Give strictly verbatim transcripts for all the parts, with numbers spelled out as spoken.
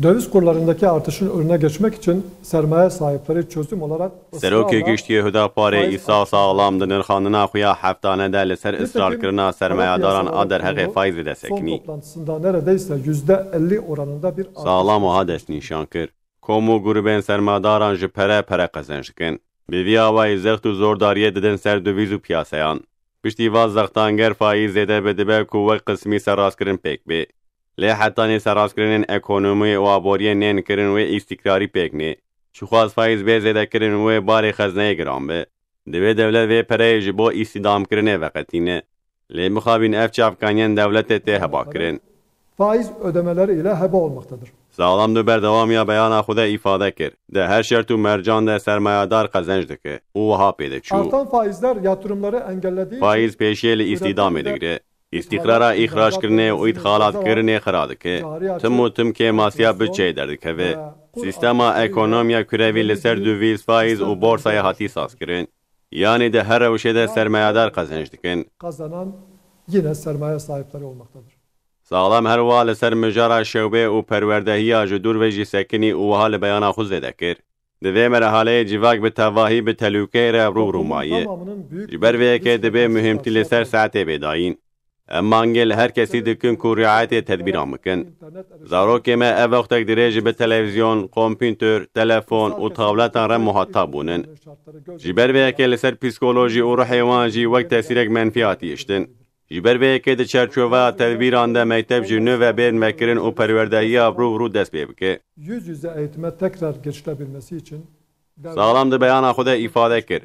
Döviz kurlarındaki artışın önüne geçmek için sermaye sahipleri çözüm olarak ısrarla Serokê Giştî yê Hudaparê Îsa Sağlam di nirxandina xwe ya heftane de li ser israrkirina sermayedaran a derheqê faîzê de sekinî. Son toplantısında neredeyse yüzde elli oranında bir artış. Sağlam wiha destnîşan kir: Kom û grûbên sermayedaran ji pere pere qezenc dikin. Bi vî awayî zext û zordariyê didin ser dovîz û piyaseyan. Piştî van zextan ger faîz zêde be dibe ku wek qismî serrastkirin pêk bê. Lê hetanî serrastkirinên ekonomiyê û aboriyê nên kirin wê îstîkrarî pêk nê. Çiqas faîz bê zêdekirin wê barê xezneyê giran be. Divê dewlet vê pereyê ji bo îstîdamkirinê veqetîne. Lê mixabin ev çavkaniyên dewletê tê hebakirin. Faiz ödemeleri ile heba olmaktadır. Sağlam di berdewamiya beyana xwe de îfade kir: Di her şert û mercan de sermayedar qezenc dike û wiha pê diçû: Artan faizler yatırımları engellediği için Faîz pêşiyê li îstîdamê digire. Îstîqrara îxrackirinê û îdxalatkirinê xira dike. Tim û tim kêmasiya budçeyê derdikeve. Sîstema ekonomiya kurevî li ser duvîz, faîz û borsayê hatî sazkirin. Yanî di her rewşê de sermayedar qezenc dikin. Kazanan yine sermaye sahipleri olmaktadır. Sağlam her wiha li ser mijara şewbê û perwerdehiya ji dûr ve jî sekinî û wiha li beyana xwe zêde kir: Di vê merhaleyê civak bi tevahî bi telûkeyê re rû bi rû maye. Ji ber vê yekê dibê muhîmtî li ser saetê bê dayîn. Em mangê li her kesî dikin ku riayetê tedbîran bikin. Zarokê me ev wextek dirêj bi televîzyon, kompûter, telefon û tabletan re muhatab bûnin. Ji ber vê yekê li ser psîkolojî û ruhê wan jî wek tesîrek menfî hatî hiştin. Ji ber vê yekê di çerçoveya tedbîran de mekteb ji nû ve bên vekirin û perwerdehiya rû bi rû dest pê bike. Yüz yüze eğitime tekrar geçilebilmesi için Sağlam di beyana xwe de îfade kir: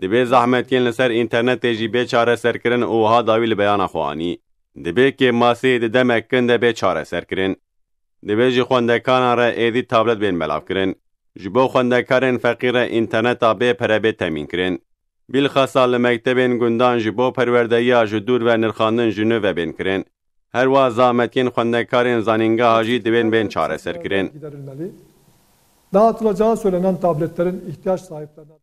Dibê zahmetiyên li ser înternetê jî bê çareserkirin û wiha dawî li beyana xwe anî: Dibê kêmasî di demek kin de bê çareserkirin. Dibê ji xwendekaran re êdî tablet bên belavkirin. Ji bo xwendekarên feqîr re înterneta bê pere bê temînkirin. Bilxasa li mektebên gundan ji bo perwerdehiya ji dûr ve nirxandin ji nû ve bên kirin. Her wiha zahmetiyên xwendekarên zanîngeha jî divên bên çareserkirin. Giderilmeli. Dağıtılacağı söylenen tabletlerin ihtiyaç sahiplerine